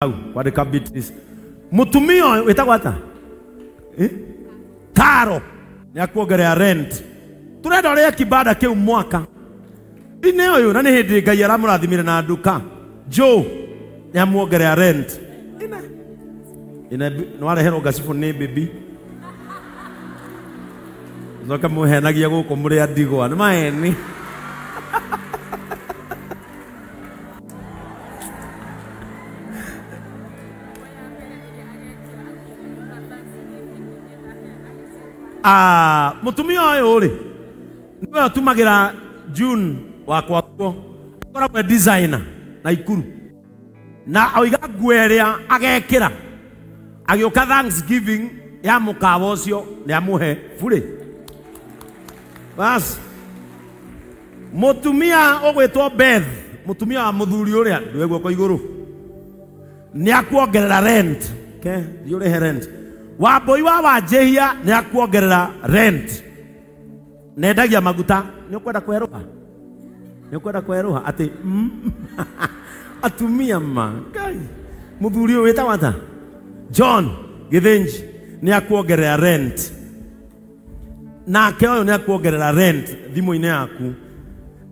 Hau kwandĩka Beatrice. Mũtumia ũyũ wĩtagwo atĩa? Eh? Karo nĩ akuongerera rent. Tũrenda ũrĩe kibanda kĩu mwaka. Ine ũyũ na nĩ hĩndĩ Ngai aramũrathimire na nduka. Joe nĩ amuongerera rent. Ine. Ine nĩ wareherwo ngacibũ nĩ bibi. Coka mũhenagia gũkũ mũrĩ a ndigwa. Nĩ maheni. Ah, mutumia ũyũ rĩ nĩwe ũtumagĩra June wakwa nguo, akoragwo e designer na Ikuru, na oiga nguo ĩrĩa agekĩra agĩũka Thanksgiving ya mũkawa ũcio nĩ amũhe burĩ. Bas, mũtumia ũgwĩtwo Beth, mũtumia wa mũthuri ũrĩa ndũe guoko igũrũ, nĩ akuongerera rent. Ke, thiĩ ũrĩhe rent. Wambui wa Wanjĩhia nĩ akuongerera rent. Nendagia maguta. Nĩ ũkwenda kwerũha? Nĩ ũkwenda kwerũha atĩ atumia ma Ngai. Mũthuri ũyũ wĩtagwo atĩa? John Gĩthĩnji nĩ akuongerera rent. Nake ũyũ nĩ akuongerera rent thimũ-inĩ yaku.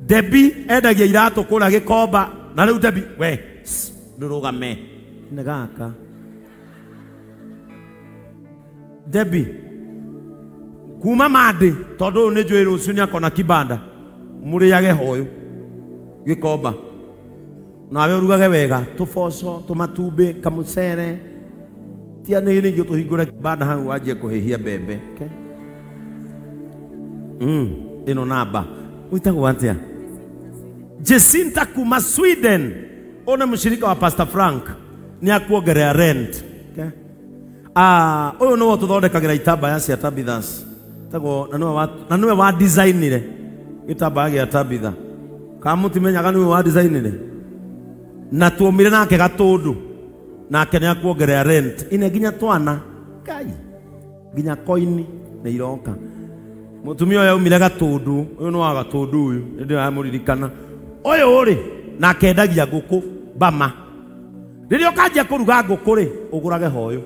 Debbie endagia iratũ kũrĩa Gĩkomba, na rĩu Debbie we ndũrũgame nĩ gaka. Debbie kuma Mande tondu ũyũ nĩ njũĩ rũciũ nĩ akona kibanda mũrĩage hoyũ Gĩkomba, nawe ũrugage wega tũboco tũmatumbĩ kamũcere tia nĩ ningĩ tũhingũre kibanda hau wanjie kũhĩhia mbembe. Okay? Ĩno namba wĩtagwo atĩa? Jacinta kuma Sweden, ũyũ nĩ mũshirika wa Pastor Frank, nĩ akuongerera rent. Okay? Ah, ũyũ nĩwe ũtũthondekagĩra itambaya cia Tabitha's. Tagwo na nĩwe wa na nĩwe wa designire gĩtambaya gĩa Tabitha. Kana mũtimenyaga nĩwe wa designire? Na tuomire nake gatũndũ. Nake nĩ akuongerera rent. Ine nginya twana. Ngai. Nginya koini nĩ iroka. Mũtumia ũyũ aumire gatũndũ. Ũyũ nĩ wa gatũndũ ũyũ. Nĩ ndĩramũririkana. Ũyũ rĩ, nake endagia ngũkũ Bama. Rĩrĩa ũkanjia kũruga ngũkũ rĩ, ũgũrage hoyũ.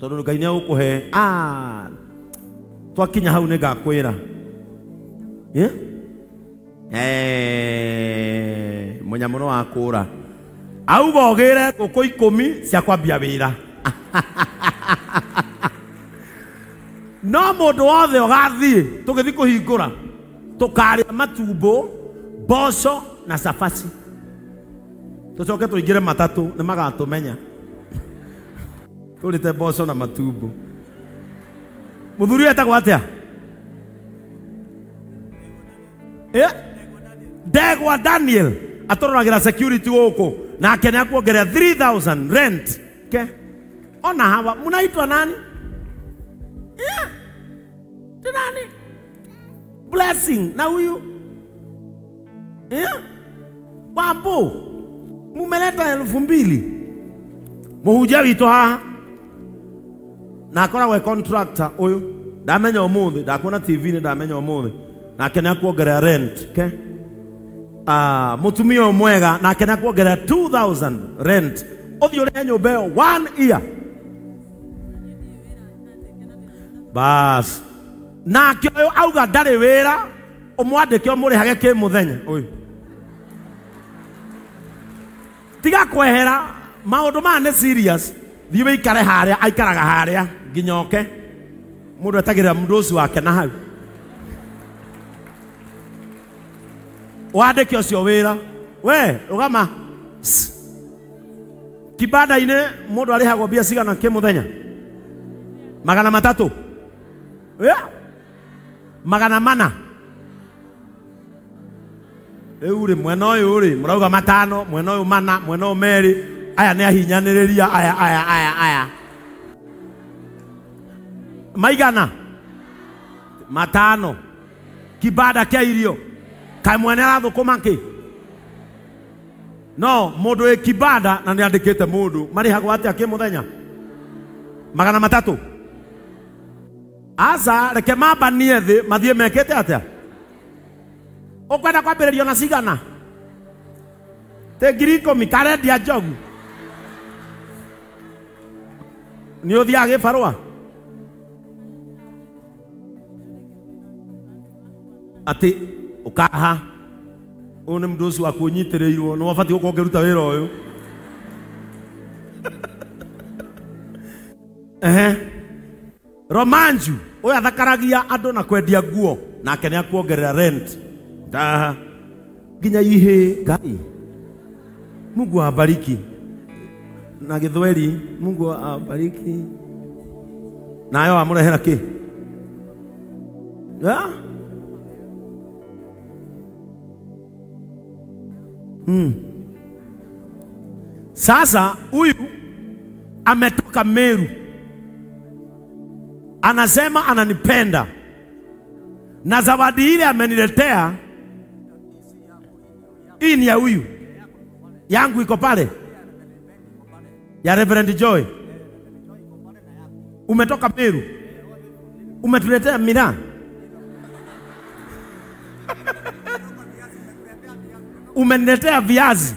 Tondũ Ngai nĩ egũkũhe. Ah, twakinya hau nĩ ngakwĩra. Eh? Eh, mũnyamũ wa kũra. Auga ũgĩre ngũkũ 10 cia kwambia wĩra. No mũndũ wothe ũgathiĩ tũgĩthiĩ kũhingũra tũkarĩa matumbo, mboco na cabaci. Tũcoke tũingĩre matatũ nĩ magatũmenya. Tũrĩte mboco na matumbo. Mũthuri etagwo atĩa? Ndegwa Daniel atũroragĩra security gũkũ nake nĩ akuongerera 3000 rent. Ke? Ona hawa mnaitwa nani? Yeah. Ti nani? Blessing na huyu? Yeah. Wambo. Mumeleta 2000. Mũhunjia witũ haha na akoragwo e contractor ũyũ, ndamenya ũmũthĩ, ndakuona TV-inĩ, ndamenya ũmũthĩ, nake nĩ akuongerera rent. Ke? Ah, mũtumia ũyũ mwega nake nĩ akuongerera 2000 rent. Ũthiĩ ũrĩhe nyũmba ĩyo 1 year. Bas. Nake ũyũ auga ndarĩ wĩra, ũmwandĩke ũmũrĩhage kĩ mũthenya ũyũ. Tiga kwehera maũndũ maya nĩ serious. Thiĩ wĩikare harĩa, aikaraga harĩa nginya oke. Mũndũ etagĩrĩra mũndũ ũcio wake na hau. Wandĩke ũcio wĩra. We, rũgama. Kibanda-inĩ mũndũ arĩhagwo mbia cigana kĩmũthenya? 300. Yeah. 400. Rĩu rĩ, mwena ũyũ rĩ, mũrauga 5, mwena ũyũ 4, mwena ũyũ 2. Aya nĩ ahinyanĩrĩria, aya, aya, aya, aya. Maigana? 5. Kibanda kĩa irio. Kaĩ mwene arathũkũma kĩ? No, mũndũ wĩ kibanda na nĩ andĩkĩte mũndũ, marĩhagwo atĩa kĩmũthenya? 300. Aca, reke mambanie thĩ, mathiĩ mekĩte atĩa? Ũkwenda kwambĩrĩrio na cigana? Tĩ 10,000, karendia njogu. Nĩ ũthiaga gĩbarũa? Atĩ ũkaha ũyũ nĩ mũndũ ũcio waku ũnyitĩrĩirwo nĩ wabatiĩ gũkorwo ũkĩruta wĩra ũyũ. Ehe. Romanju ũyũ athakaragia andũ na kwendia nguo nake nĩ akuongerera rent. Ndaha nginya ihĩ Ngai. Mungu awabariki. Na Gĩthweri Mungu awabariki. Nayo amũrehera kĩ? Yeah? Sasa huyu ametoka Meru. Anasema ananipenda. Na zawadi ile ameniletea hii ni ya huyu. Yangu iko pale. Ya Reverend Joy. Umetoka Meru. Umetuletea miraa. Umeniletea viazi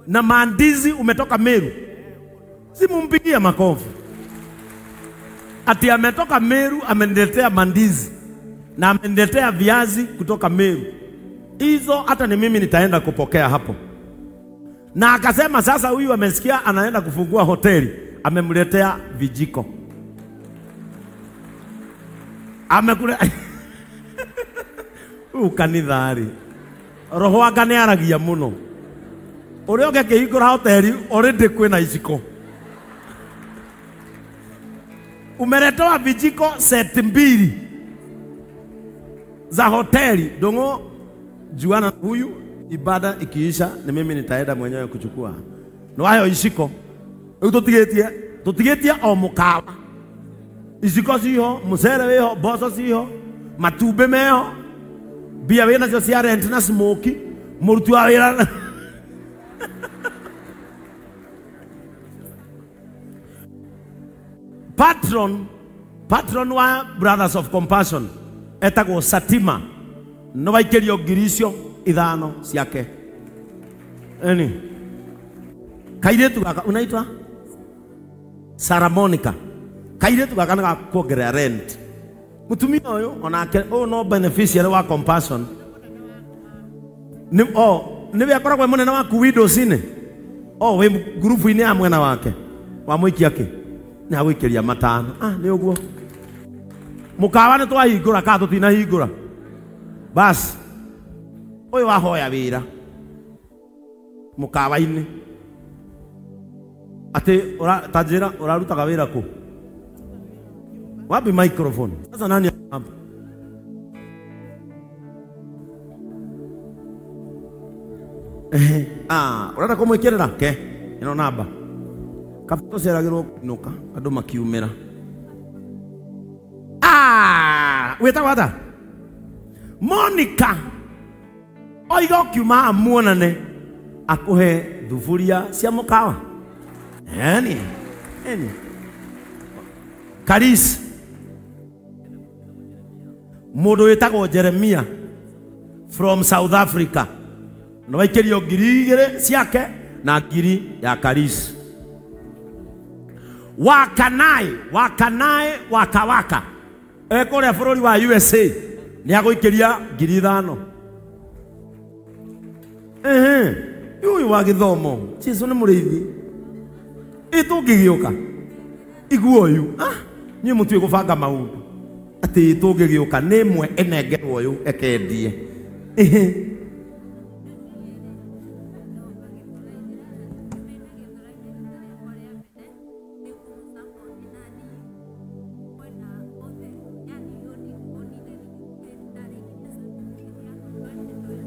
na maandizi, umetoka Meru. Simumpigia makofi. Ati ametoka Meru, ameniletea mandizi na ameniletea viazi kutoka Meru. Hizo hata ni mimi nitaenda kupokea hapo. Na akasema sasa huyu amesikia anaenda kufungua hoteli, amemletea vijiko. Amekule huyu kanithari. Roho anga nĩ aragia mũno. Ũrĩa ũngĩkĩhingũra hoteli already kwĩna iciko. Umeletewa vijiko set 2 za hoteli. Dongo juana huyu, ibada ikiisha ni mimi nitaenda mwenyewe kuchukua. No ayo iciko. Rĩu tũtigĩtie o mũkawa. Iciko ciho, mũcere wĩho, mboco ciho, matumbĩ meho. Mbia wĩna cio cia rent na smoky, mũruti wa wĩra. Patron wa Brothers of Compassion etagwo Satima no waikĩrio ngiri icio 5 ciake. Eni kairĩtu gaka unaitwa Sarah Monica. Kairĩtu gaka nĩ gakuongerera rent. Mutumia ũyũ onake ũyũ no beneficiary wa Compassion. Nĩ o nĩwe akoragwo e mũnene waku windows-inĩ. O wĩ ngurubu-inĩ ya mwena wake. Wamũikia kĩ? Nĩ agũikĩria 5. Ah, nĩ ũguo. Mũkawa nĩ twahingũra kana tũtinahingũra? Bas. Ũyũ wahoya wĩra mũkawa-inĩ. Atĩ ta njĩra ũrarutaga wĩra kũ? Wapi microphone? Sasa nani hapa? Ah, urenda kũmwĩkĩrĩra? Ke, ĩno namba. Kaba tũceragĩrwo kũinũka andũ makiumĩra. Ah, wĩtagwo atĩa? Monica. Oiga ũkiuma amuonane akũhe thuburia cia mũkawa. Eni, eni. Karis. Mũndũ wĩtagwo Jeremia from South Africa. No waikĩrio 2,000 ciake na 1,000 ya Karis. Wakanai, wakanai, wakawaka. Ekũrĩa bũrũri wa USA nĩ agũikĩria 5,000. Ehe, ũyũ wa gĩthomo, Jesũ nĩ mũrĩithi. Ĩ tũngĩgĩũka igua ũyũ, ah, niĩ mũtiũĩ gũbanga maũndũ. Atĩ tũngĩgĩũka nĩ ĩmwe ĩnengerwo ũyũ ekendie. Ehe.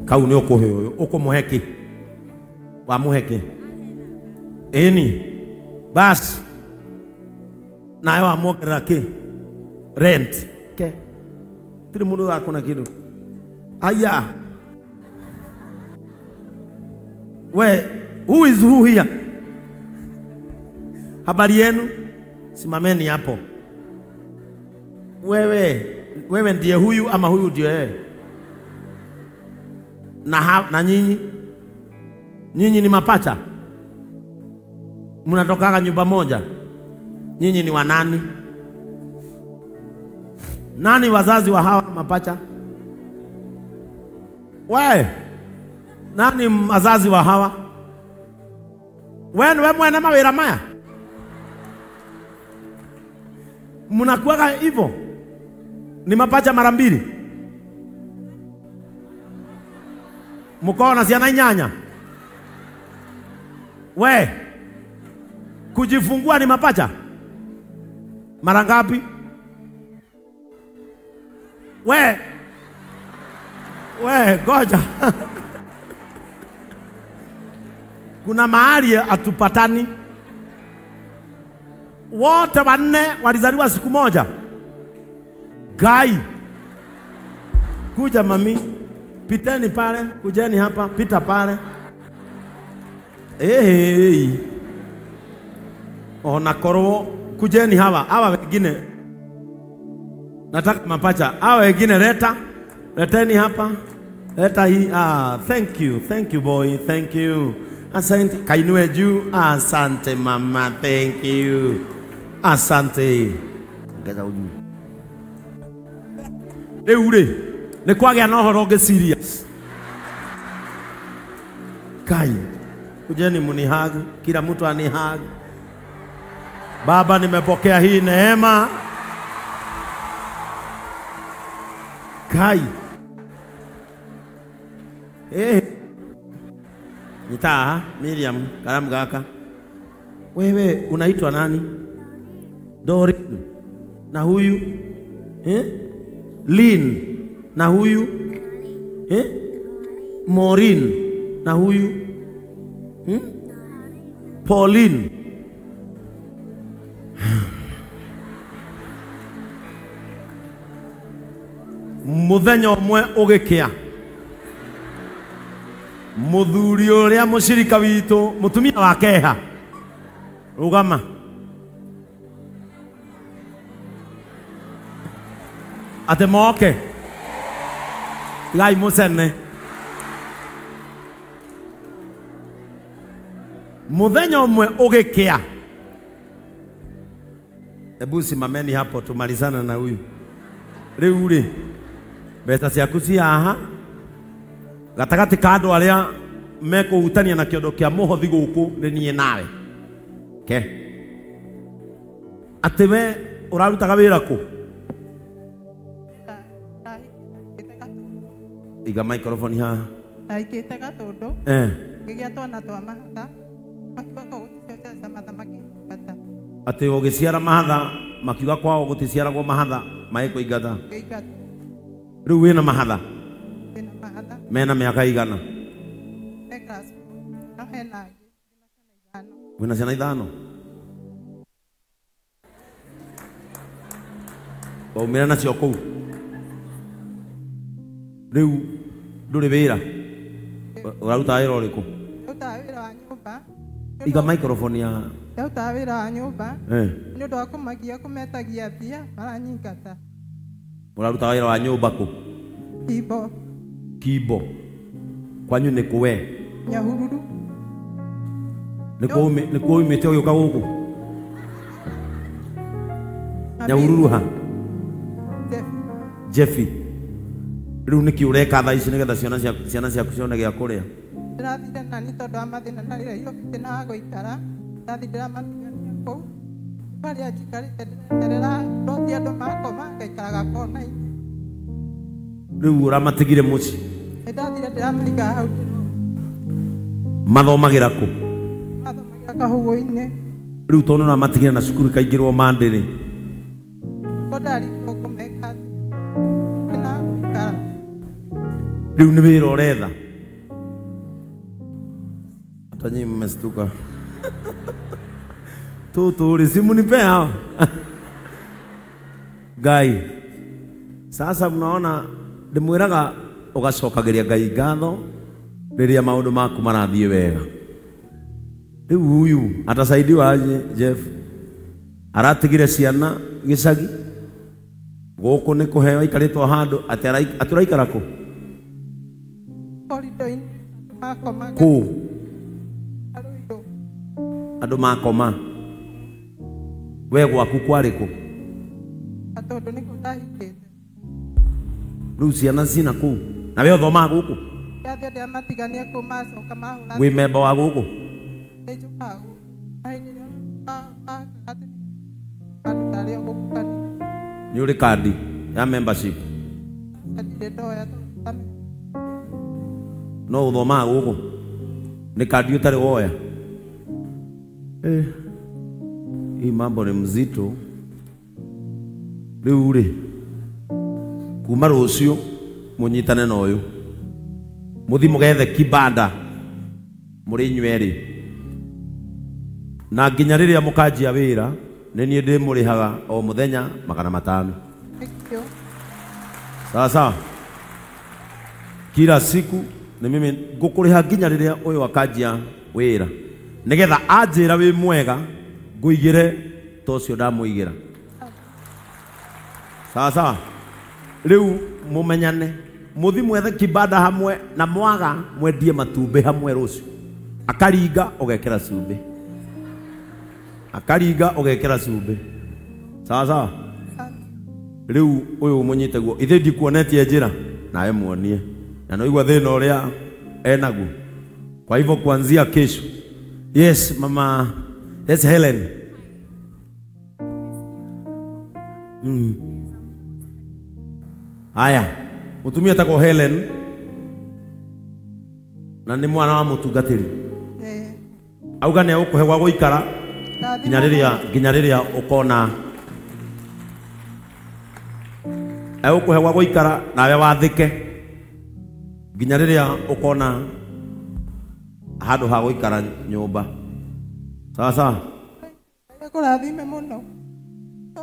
Kau nĩ ũkũhe ũyũ, ũkũmũhe kĩ? Wamũhe kĩ? Ĩni. Bas. Nayo amuongerera kĩ? Rent. Ke. Tiri mũndũ wakona kĩndũ. Aya. We, who is who here? Habari yenu? Simameni hapo. Wewe, wewe ndiye huyu ama huyu ndiye wewe? Na nyinyi? Nyinyi ni mapacha? Mnatokaga nyumba moja? Nyinyi ni wanani? Nani wazazi wa hawa mapacha? We, nani wazazi wa hawa? We mwene mawira maya? Mnakuwaga hivyo? Ni mapacha mara mbili? Mko na ciana inyanya? We, kujifungua ni mapacha? Mara ngapi? We, goja. Kuna mahali hatupatani. Wote wanne walizaliwa siku moja. Gai. Kuja mami. Piteni pale, kujeni hapa, pita pale. Hey. Ona korwo, kujeni hawa, hawa wengine. Nataka mapacha, hawa wengine leta. Leteni hapa. Leta hii. Ah, thank you. Thank you boy. Thank you. Asante. Kainue juu. Asante mama. Thank you. Asante. Ngeza ujuu. Rĩu rĩ, nĩ kwagĩa na ũhoro ũngĩ serious. Kai, kujeni munihag, kila mtu anihag. Baba, nimepokea hii neema. Kai. Eh. Nita Miriam karamu gaka. Wewe unaitwa nani? Dorin. Na huyu? Eh? Lynn. Na huyu? Eh? Maureen. Na huyu? Hmm? Pauline. Muthenya umwe ugikia muthuri uria mushirika witu mutumia wa keha rugama ate moke tigai mucene muthenya umwe ugikia. Ebu simameni hapo tumalizana na huyu. Riu ri mbeca ciaku ci haha gatagati ka andu aria mekuhutania na kiondo kia muhothi guku ni nie nawe. Ke ati we urarutaga wira ku? Iga microphone haha. Ndaikite Gatundu. Ngigia twana twa mahatha makiuga kwao gũticiaragwo mahatha makĩingata. Ati ũgĩciara mahatha makiuga kwao gũticiaragwo mahatha magĩkũingata. Rĩu wĩna mahatha? Wĩna mahatha. Mena mĩaka igana? Me class no hena ithano. Wĩna ciana ithano? Waumĩra nacio kũu? Rĩu ndũrĩ wĩra? Ũraruta wĩra ũrĩkũ? Ndĩrutaga wĩra wa nyũmba. Iga microphone ya. Ndĩrutaga wĩra wa nyũmba. Nĩ ũndũ wa kũmagia kũmetagia mbia maranyingata. Ũraruta wĩra wa nyũmba kũ? Kimbo. Kimbo. Kwanyu nĩ kũ we? Nyahururu. Nĩ kuo umĩte ũgĩũka gũkũ? Nyahururu ha? Jeffy. Rĩu nĩkĩ ũreka thaa ici nĩgetha ciana ciaku cione gĩa kũrĩa? Ndĩrathire nani tondũ wa mathĩna na rĩrĩa Nairobi na wa gũikara ndathi ndĩramatigania kũu harĩa njikarĩte ndĩreterera ndoti andũ makoma ngaikaraga kona-inĩ. Rĩu ũramatigire mũciĩ? Nĩndathire ndĩramaiga hau. Mathomagĩra kũ? Mathomagĩra Kahũgũ-inĩ. Rĩu tondũ ũramatigire na cukuru ikaingĩrwo mandĩrĩ? Ko ndarigwo kũmeka atĩa na gũikara. Rĩu nĩ wĩra ũretha? Hata nyinyi mmestuka. Tutu simu nipe hao. Ngai. Sasa mnaona ndimwiraga ugacokagiria Ngai ngatho riria maundu maku marathie wega. Riu huyu atasaidiwa aje Jeff? Aratigire ciana gicagi guku ni kuheo ikaritwo handu ati aturaikara ku? Korido-inĩ makoma. Ku? Andu makoma. We gwaku kwarĩ kũ? Tondu nĩkuo ndahikĩte. Rĩu ciana cina kũu na we ũthomaga gũkũ? Ndathiĩ ndĩamatigania kũu macoka mahũra. Wĩ memba wa gũkũ? Nĩnjũkaga gũkũ. Na hĩndĩ ĩrĩa makaga atĩ handũ tarĩ o gũkũ kanitha. Nĩ ũrĩ kandi ya membership? Ndirĩ ndoya tondũ ndamenya. No ũthomaga gũkũ? Nĩ kandi ũtarĩ woya? Hii mambo ni mzito. Rĩu rĩ, kuma rũciũ mũnyitane na ũyũ, mũthi mũgethe kibanda mũrĩ inyuĩ erĩ, na nginya rĩrĩa mũkanjia wĩra nĩ niĩ ndĩmũrĩhaga o mũthenya 500. Thank you. Sawa sawa. Kila siku nĩ mimi ngũkũrĩha nginya rĩrĩa ũyũ akanjia wĩra, nĩgetha anjĩra wĩ mwega ngũigĩre ta ũcio ndamũigĩra. Sawa sawa. Rĩu mũmenyane, mũthi mwethe kibanda hamwe, na mwaga mwendie matumbĩ hamwe rũciũ. Akaringa ũgekĩra cumbĩ, akaringa ũgekĩra cumbĩ. Sawa sawa. Rĩu ũyũ mũnyite guo, ithe ndikuonetie njĩra nawe muonie, na no igua thĩna ũrĩa enaguo. Kwa hivyo kuanzia kesho. Yes mama, yes Helen. Haya, mutumia etagwo Helen na nĩ mwana wa mũtungatĩri. Auga nĩ egũkũhe gwa gũikara nginya rĩrĩa ũkona egũkũhe gwa gũikara nawe wathĩke nginya rĩrĩa ũkona handũ ha gũikara nyũmba. Sawa sawa. Kũrathime mũno.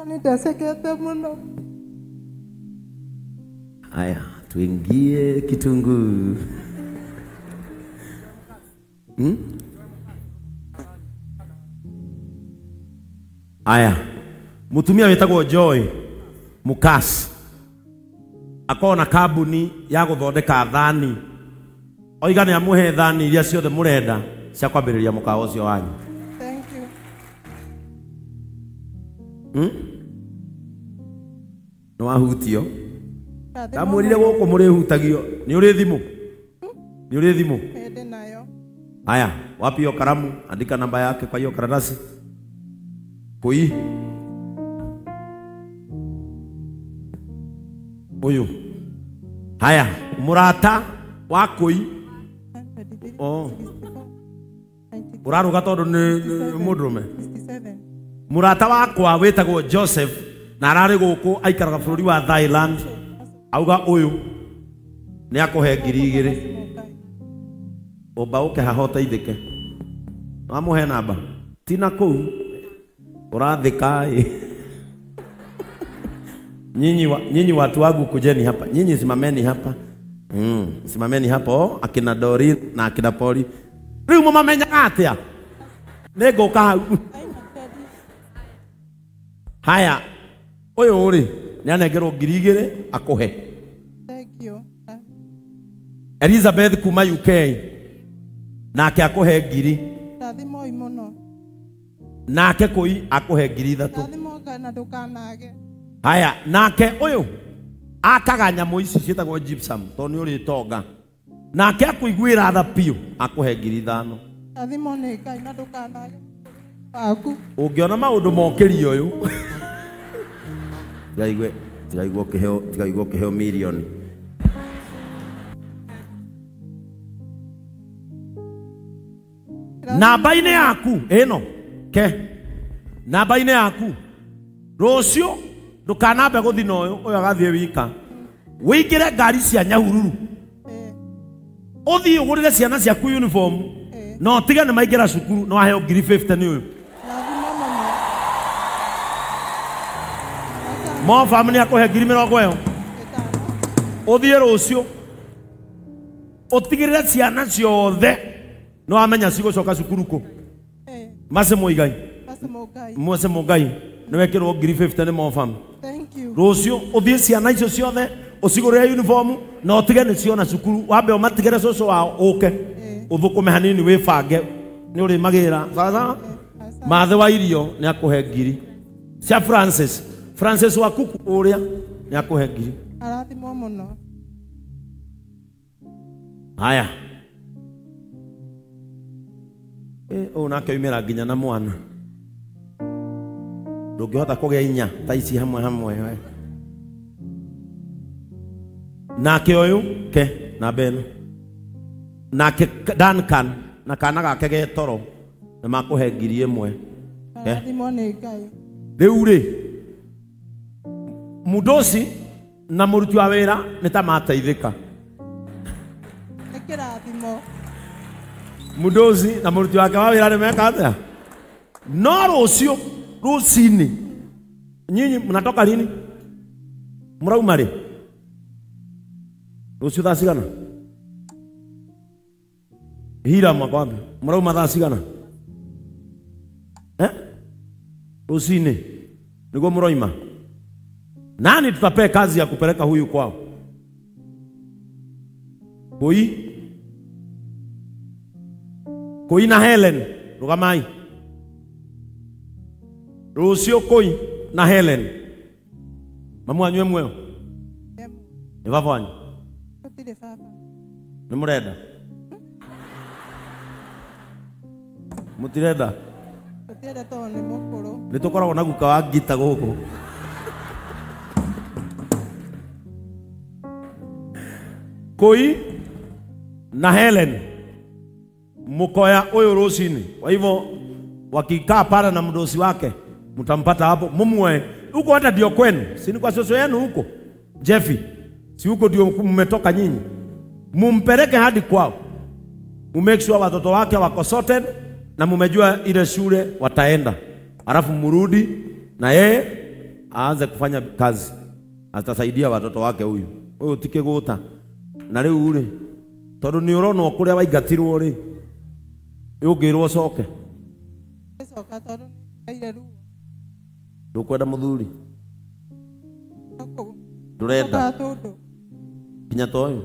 Nĩ ndacekete mũno. Haya, tuingie kitunguu. Aya, mutumia wĩtagwo Joy Mukas akorwo na kambuni ya gũthondeka thani. Oiga nĩ amũhe thani iria ciothe mũrenda cia kwambĩrĩria mũkawa ũcio wanyu. Thank you. Nĩ wahutio? Ndamwĩrire gũkũ mũrĩhutagio. Nĩ ũrĩ thimũ? Nĩ ũrĩ thimũ? Ndĩ nayo. Haya, wapi hiyo kalamu? Andika namba yake kwa hiyo karatasi. Koi. Uyu. Haya, murata wa koi. Oh. Uraruga tondu ni mundurume. Murata wakwa witagwo Joseph na ararĩ gũkũ aikaraga bũrũri wa Thailand. Auga ũyũ nĩ akũhe 2,000. Ũmba ũke haha ũteithĩke. Wamũhe namba. Tina kũu ũrathĩka ĩ. Nyinyi watu wangu kujeni hapa. Nyinyi simameni hapa. Simameni hapo akina Dori na akina Poli. Rĩu mũmamenyaga atĩa? Nĩngũka hau. Haya, ũyũ rĩ nĩ anengerwo 2,000 akũhe. Thank you. Elizabeth kuma UK nake akũhe 1,000. Rathimoi mũno. Nake kũi akũhe 3,000. Rathimo na ndũkanage. Haya, nake ũyũ akaga nyamũ ici ciĩtagwo gypsum tondũ nĩ ũrĩ tonga. Nake akũiguĩra tha biũ akũhe 5,000. Rathimo nĩ Ngai na ndũkanage waku. Ũngĩona maũndũ mokĩrio ũyũ tigaigwe ũkĩheo mirioni. Namba-inĩ yaku ĩno ke namba-inĩ yaku rũciũ ndũkanambe gũthiĩ na ũyũ, ũyũ agathiĩ wika. Wĩingĩre ngari cia Nyahururu ũthiĩ ũgũrĩre ciana ciaku uniform na ũtige nĩ maingĩra cukuru na waheo 50,000 nĩ ũyũ. Mofam nĩ akũhe 20,000. Ũthiĩ rũciũ ũtigĩrĩre ciana ciothe nĩ wamenya cigũcoka cukuru kũ. Mace Muigai. Mace Muigai nĩ wekĩrwo 50,000 nĩ Mofam. Thank you. Rũciũ ũthiĩ ciana icio ciothe ũcigũrĩre uniform na ũtige nĩ ciona cukuru wambe ũmatigĩre cũcũ wao ũke ũthũkũme hanini wĩbange nĩ ũrĩmagĩra. Sawa sawa. Mathe wa irio nĩ akũhe 1,000. Cia Francis. Francis wa kuku ũrĩa nĩ akũhe ngiri. Arathimwo mũno. Haya. Ũyũ nake oimĩra nginya na mwana. Ndũngĩhota kũgĩa inya ta ici hamwe hamwe we. Nake ũyũ ke na beno. Nake Duncan na kana gake ge toro nĩ makũhe ngiri ĩmwe. Arathimwo nĩ Ngai. Rĩu rĩ mũdosi na mũruti wa wĩra nĩ ta mateithĩka. Nĩ kĩrathimo. Mũdosi na mũruti wake wa wĩra nĩ meka atĩa? No rũciũ rũcinĩ nyinyi mnatoka lini? Mrauma rĩ? Rũciũ thaa cigana? Hira makwambi. Mrauma thaa cigana? Eh? Rũcinĩ nĩguo mũroima. Nani tutapea kazi ya kupeleka huyu kwao? Koi? Koi na Helen, rugamai. Rũciũ Koi na Helen. Mamu wanyu muoyo? Nĩ baba wanyu? Gũtirĩ baba. Nĩ mũrenda? Mũtirenda? Tũtirenda tondũ nĩ mũkũrũ. Nĩ tũkoragwo na guka wa ngita gũkũ. Koi na Helen mukoya ũyũ rũcinĩ. Kwa hivyo wakikaa pale na mdosi wake mtampata hapo, mumwe huko, hata ndio kwenu, si ni kwa soso yenu huko Jeffy, si huko ndio mmetoka nyinyi. Mumpeleke hadi kwao, mumake sure watoto wake wako sorted na mumejua ile shule wataenda, alafu murudi na yeye aanze kufanya kazi, atasaidia watoto wake. Huyu huyu tikiguta na riu ri tondu ni uronwo kuria waingatirwo ri ungirwo coke Coka tondu nĩ ruo. Ndukwenda muthuri, ndurenda nginya ta ũyũ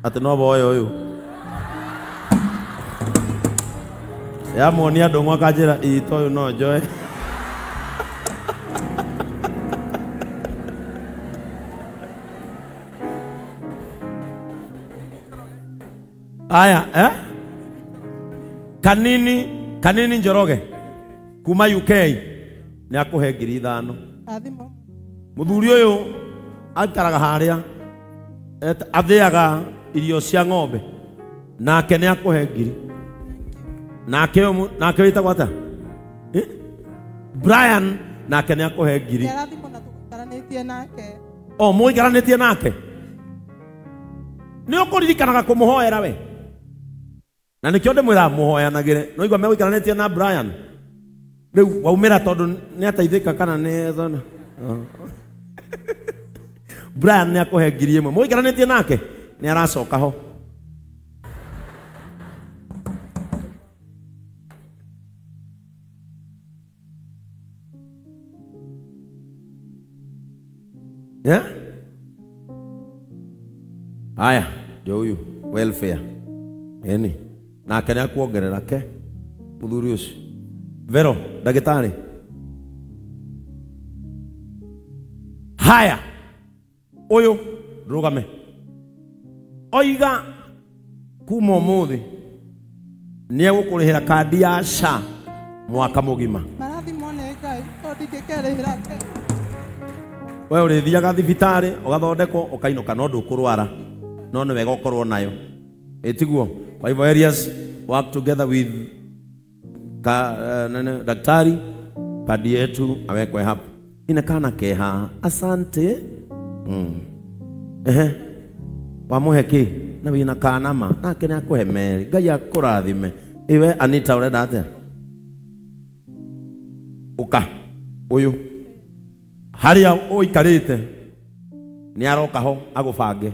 atĩ no boe ũyũ yamuonia ndũng'ũ akanjĩra ĩ ta ũyũ no njoe. Aya, eh? Kanini, Kanini Njoroge kuma UK nĩ akũhe ngiri ithano. Mũthuri ũyũ aikaraga harĩa athĩaga irio cia ng'ombe, nake nĩ akũhe ngiri. Nake nake wĩtagwo atĩa? Brian nake nĩ akũhe ngiri. O mũikaranĩtie nake nĩ ũkũririkanaga kũmũhoera we, na nĩkĩo ndĩmwĩraga mũhoyanagĩre. No igua megũikaranĩtie na Brian rĩu waumĩra tondũ nĩ ateithĩka kana nĩ thona. Brian nĩ akũhe ngiri ĩmwe, mũikaranĩtie nake nĩ aracoka ho. Yeah? Aya, ndio huyu welfare. Eni nake nĩ akuongerera ke mũthuri ũcio. Vero, ndagĩtarĩ. Haya, ũyũ rũgame. Oiga kuma ũmũthĩ nĩ egũkũrĩhĩra kandi ya SHA mwaka mũgima. Marathimwo nĩ Ngai tondũ ndingĩkerĩhĩra. We ũrĩthiaga thibitarĩ ũgathondekwo ũkainũka, no ndũkũrwara, no nĩ wega ũkorwo nayo. Ĩtiguo. Kwa hivyo areas work together with daktari, kadi yetu awekwe hapo. Inakana keha. Asante. Ehe. Wamuhe ki na wina kana ma nake nĩ akũhe meri. Ngai akũrathime. Iwe Anita ũrenda atĩa? Ũka ũyũ harĩa ũikarĩte nĩ aroka ho agũbange,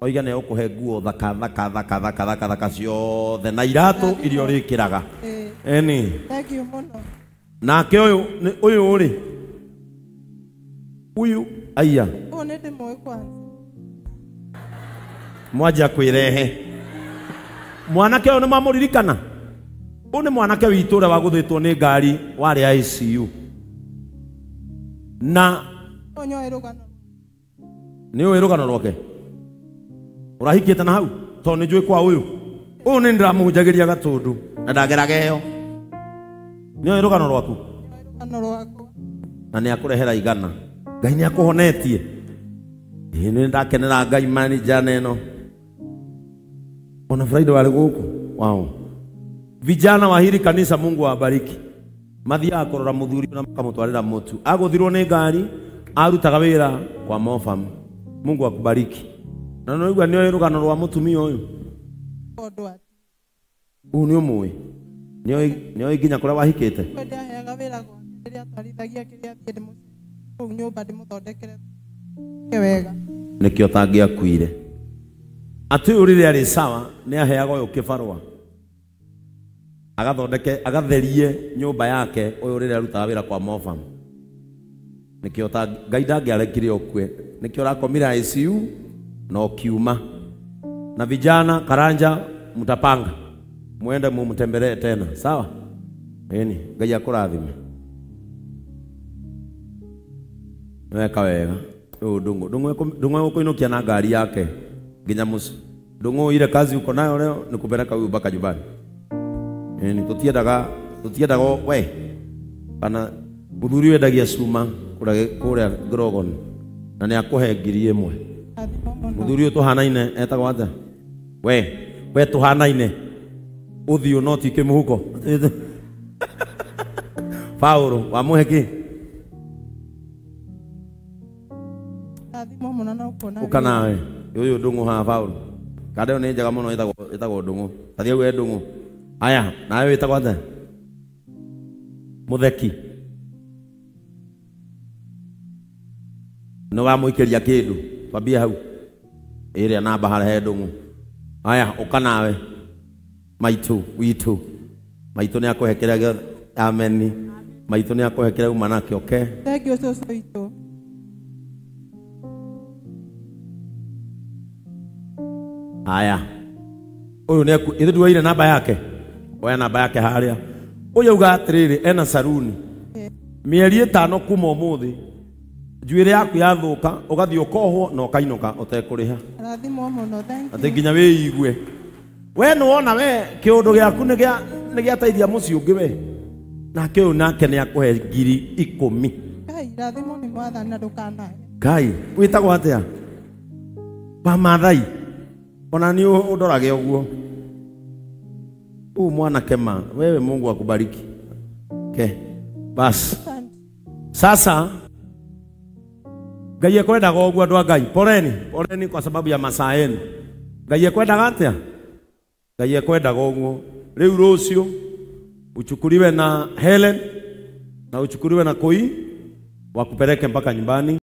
oiga nĩ egũkũhe nguo thaka thaka thaka thaka thaka thaka ciothe na iratũ iria ũrĩkĩraga. Eni. Thank you mũno. Nake ũyũ ũyũ rĩ uyu aya Ũyũ nĩ ndĩmũĩ kwanza. Mwanjia kwĩrehe mwanake ũyũ nĩ mwamũririkana. Ũyũ nĩ mwanake witũ ũrĩa wagũthĩtwo nĩ ngari warĩ ICU. Na nĩ ũĩ rũgano rwake? Ũrahikĩte na hau tondũ nĩ njũĩ kwa ũyũ. Ũyũ nĩ ndĩramũhunjagĩria Gatũndũ na ndageraga ĩyo. Nĩ ũĩ rũgano rwaku? Na nĩ akũrehera igana. Ngai nĩ akũhonetie. Ĩĩ nĩ ndakenera Ngai mani jana ĩno. Ona Friday warĩ gũkũ. Wow. Vijana wa hili kanisa, Mungu awabariki. Mathiaga kũrora mũthuri na makamũtwarĩra mũtu. Agũthirwo nĩ ngari, arutaga wĩra kwa Mofam. Mungu akubariki. Na no igua nĩ rũgano rwa mũtumia ũyũ. Ũyũ nĩ ũmũĩ. Nĩ ũĩ nginya kũrĩa wahikĩte. Nĩkĩo tangĩakuire. Atĩ ũyũ rĩrĩa arĩ sawa nĩ aheaga ũyũ kĩbarũa. Agathondeke agatherie nyũmba yake ũyũ rĩrĩa arutaga wĩra kwa Mofam. Nĩkĩo ta Ngai ndangĩarekire ũkue. Nĩkĩo ũrakomire ICU na ũkiuma. Na vijana Karanja mtapanga muende mumtembelee tena, sawa? Ĩni Ngai akũrathime. Weka wega. Ũyũ Ndung'u egũkũinũkia na ngari yake nginya mũciĩ. Ndung'u ile kazi uko nayo leo ni kupeleka huyu mpaka nyumbani. Ĩni tũtiendaga we kana mũthuri wendagia cuma kũrĩa Grogon na nĩ akũhe 1,000. Mũthuri ũyũ tũhanaine etagwo atĩa? We tũhanaine ũthiũ no ti kĩmũhuko. Paũlũ wamũhe kĩ? Ũka nawe. Ũyũ Ndung'u haha Paũlũ. Kanda ĩyo nĩ njega mũno ĩtagwo Ndung'u. Tathiĩ hau he Ndung'u. Aya, nawe wĩtagwo atĩa? Mũtheki. Nĩ wamũikĩria kĩndũ. Twambie hau. Ĩrĩa namba harĩa he Ndung'u. Aya, ũka nawe. Maitũ witũ. Maitũ nĩ akũhe kĩrĩa gĩothe. Ameni. Maitũ nĩ akũhe kĩrĩa uma nakĩo, okay? Thank you cũcũ witũ. Aya. Ũyũ nĩ ithuĩ nduoire namba yake. Oya namba yake harĩa. Ũyũ auga atĩrĩrĩ ena saruni. Mĩeri 5 kuma ũmũthĩ njuĩrĩ yaku yathũka ũgathiĩ ũkohwo na ũkainũka ũtekũrĩha. Rathimwo mũno, thank you. Atĩ nginya wĩigue. We nĩ wona we kĩũndũ gĩaku nĩ gĩateithia mũciĩ ũngĩ we. Nake ũyũ nake nĩ akũhe 10,000. Ngai rathimwo nĩ Mwathani na ndũkanae. Ngai wĩtagwo atĩa? Wa Maathai. Ona nĩ ũndorage ũguo. Huu mwanake ma, wewe Mungu akubariki. Okay. Bas. Sasa Ngai ekwendaga ũguo andũ a Ngai. Poleni, poleni kwa sababu ya masaa yenu. Ngai ekwendaga atĩa? Ngai ekwendaga ũguo. Rĩu rũciũ uchukuliwe na Helen na uchukuliwe na Koi wakupeleke mpaka nyumbani.